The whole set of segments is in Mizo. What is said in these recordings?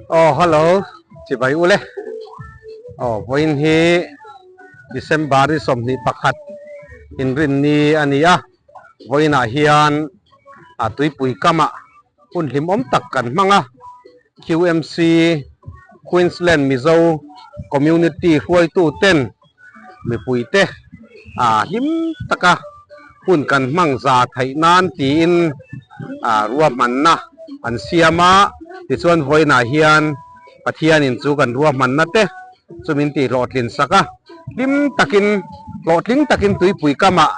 Aw hello chibai ule aw vawiin hi December ni 21 inrinni a ni a vawiinah hian a tuipui kamah hun hlimawm tak kan hmang a QMC Queensland Mizo Community hruaitu ten mipuite ah hlim taka hun kan hmang za theih nan tiin ah ruahmanna an siam a, tichuan vawiinah hian Pathianin chu kan ruahmanna te chu min tih hlawhtlin sak a, hlim takin hlawhtling takin tuipui kamah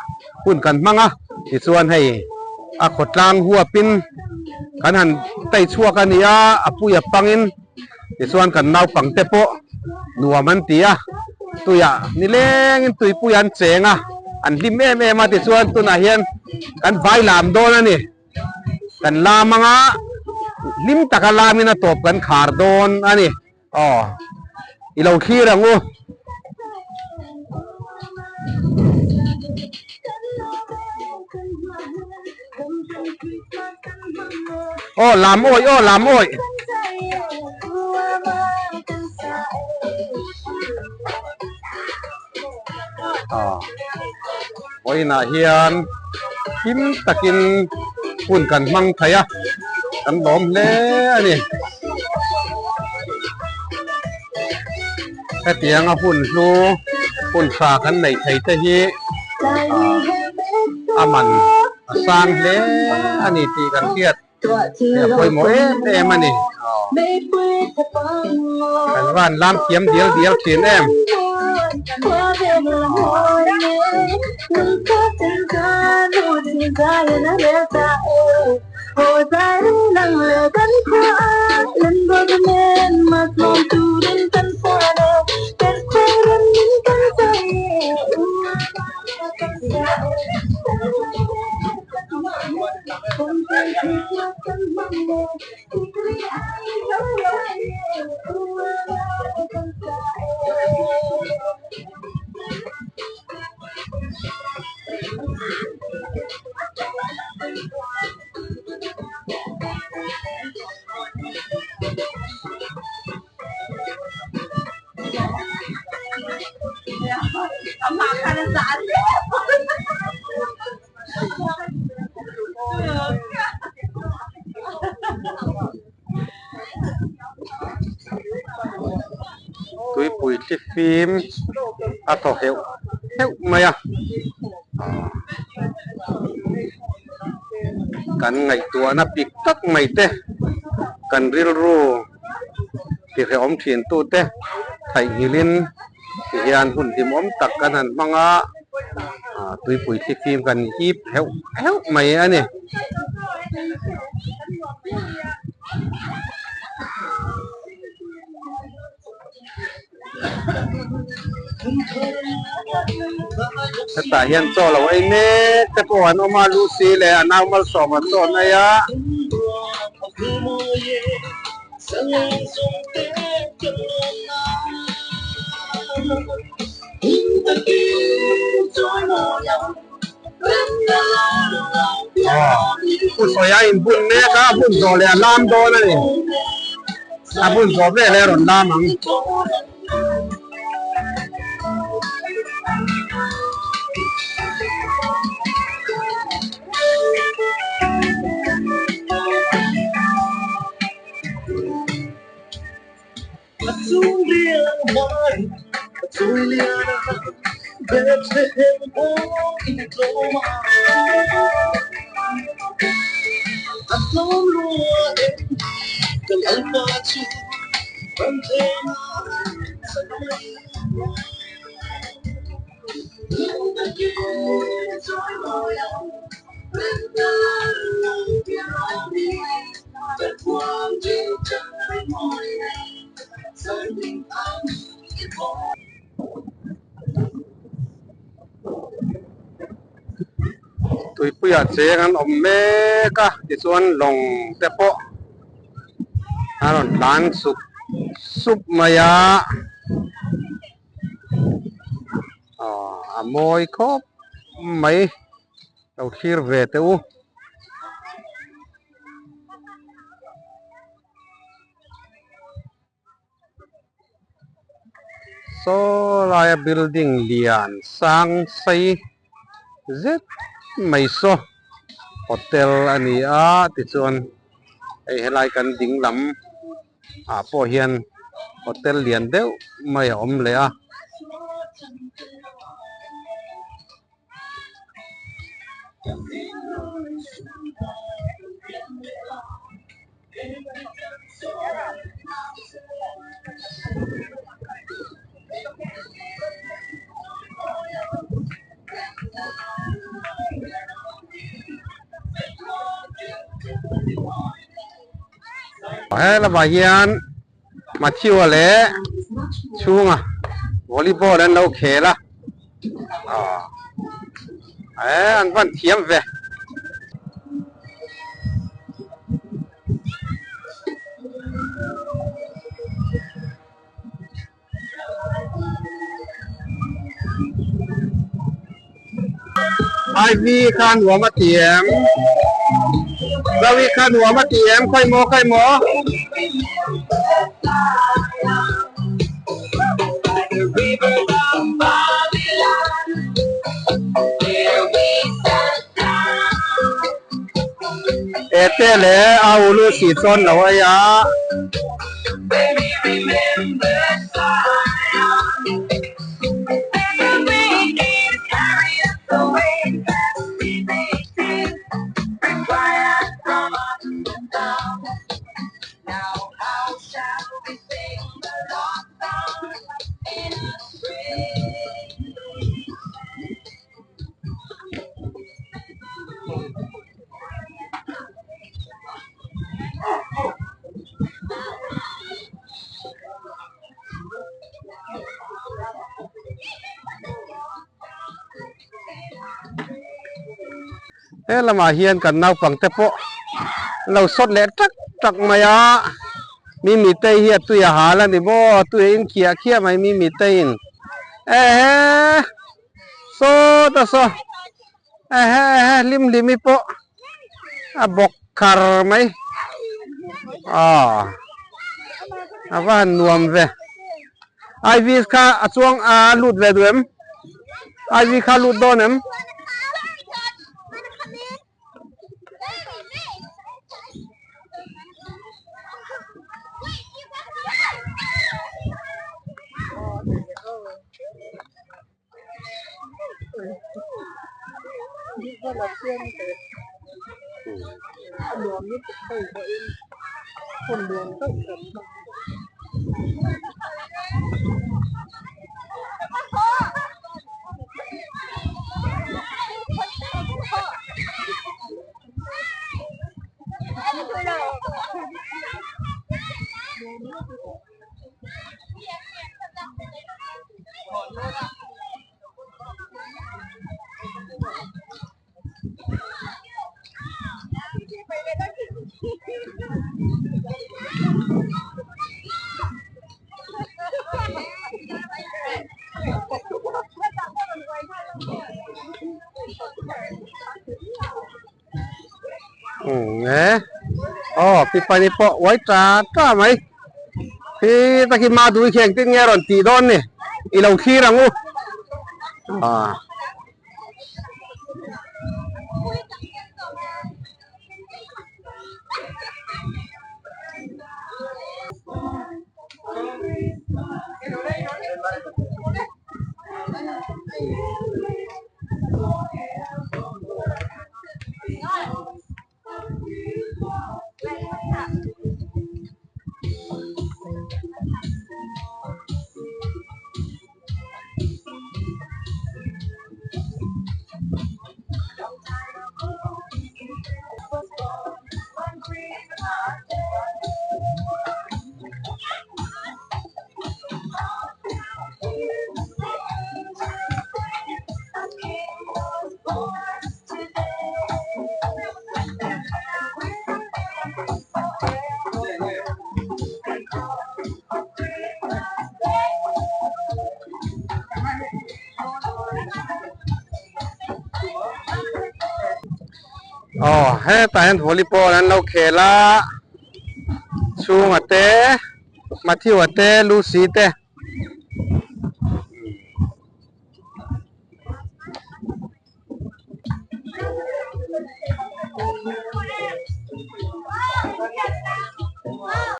hun kan hmang a, tichuan hei a khawtlang huapin kan han tai chhuak a nia a puia pangin tichuan kan naupangte pawh nuam an ti a, tuiah nilengin tuipui an cheng a, an hlim em em a tichuan tunah hian kan vai lam dawn a ni. Kan lam anga hlim taka lamin a tawp kan khar dawn a ni. Aw, i lo thlir ang u. Aw, lam awih, aw, lam awih. Aw, vawiinah hian hlim takin hun kan hmang thei a, kan lawm hle a ni. Hetianga hun hlu hun tha kan neih thei te hi a man a sang hle a ni tih kan hriat a pawimawh em em a ni. Kan van lam thiam dial dial thin em. Tuipui thli fim a thaw heuh heuh mai a kan ngaihtuahna pik tak mai te kan rilru tihrehawm thin tute theihnghilhin tihian hun hlimawm tak kan han hmang a tuipui thli fim kan hip heuh heuh mai a ni. Hetah hian chaw lo ei mek te pawh an awm a, Lucy leh a nau Malsawma chaw an ei a. Aw, Sawi a inbun mek a, a bun zawh leh a lam dawn a ni. A bun zawh vel hi a rawn lam ang. Tuipuiah cheng an awm mek a tichuan lawng te pawh a rawn tlan sup sup mai a aw a mawi khawp mai. Lo thlir ve teh u. Saw laia building lian sang sei zet mai saw hotel a ni a tichuan hei helai kan ding lam ah pawh hian hotel lian deuh mai a awm leh a. He lamah hian Matthew-a leh chhunga volleyball an lo khel a aw eh an van thiam ve. Ivy kha nuam a ti em? Zoe kha nuam a ti em? Khawi maw khawi maw? Ete leh a ulu si chuan lo ei a. He lamah hian kan naupang te pawh an lo sawt leh tak tak mai a mimi te hi a tui a hal a ni maw tui a in khiah khiah mai mimi te in ehe sawt a saw ehe ehe hlim hlimi pawh a bawk khar mai aw a va han nuam ve IV kha a chuang a lut ve duh em IV kha a lut dawn em. Umm e aw pipa ni pawh uai ta ta mai khi ta khi madui khi engtin nge a rawn tih dawn ni i lo thlir ang u ah. Aw hetah hian volleyball an lo khel a chhunga te Matthew a te Lucy te.